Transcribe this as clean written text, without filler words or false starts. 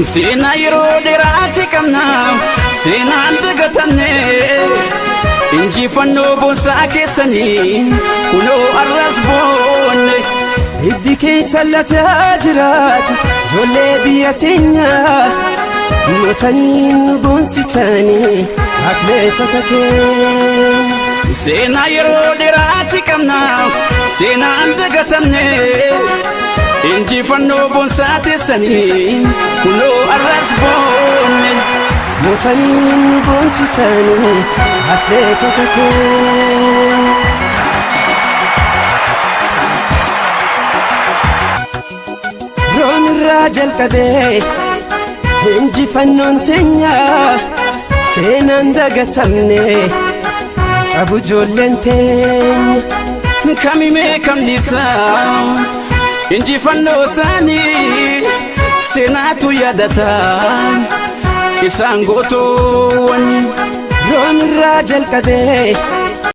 Seenaa yeroo dheeraati qabna, seenaan dagatamne. Injifannoo boonsaa keessanii kunoo arras boonne. Hiddi keessa lataa jiraatu ijoollee biyya teenyaa, mootanii nu boonsitanii atleetota keenya. Seenaa yeroo dheeraati qabna, seenaan dagatamne. Injifannoo boonsaa teessanii kunoo arras boonne. Mootanii nu boonsitanii atleetota keenya. Roon irraa jalqabee injifannoon teenya seenaan dagatamne qabu ijoolleen teenya. Kamimee kamnisaa injifannoo isaanii seenaatu yaadata isaan gootoowwan. Roon irraa jalqabee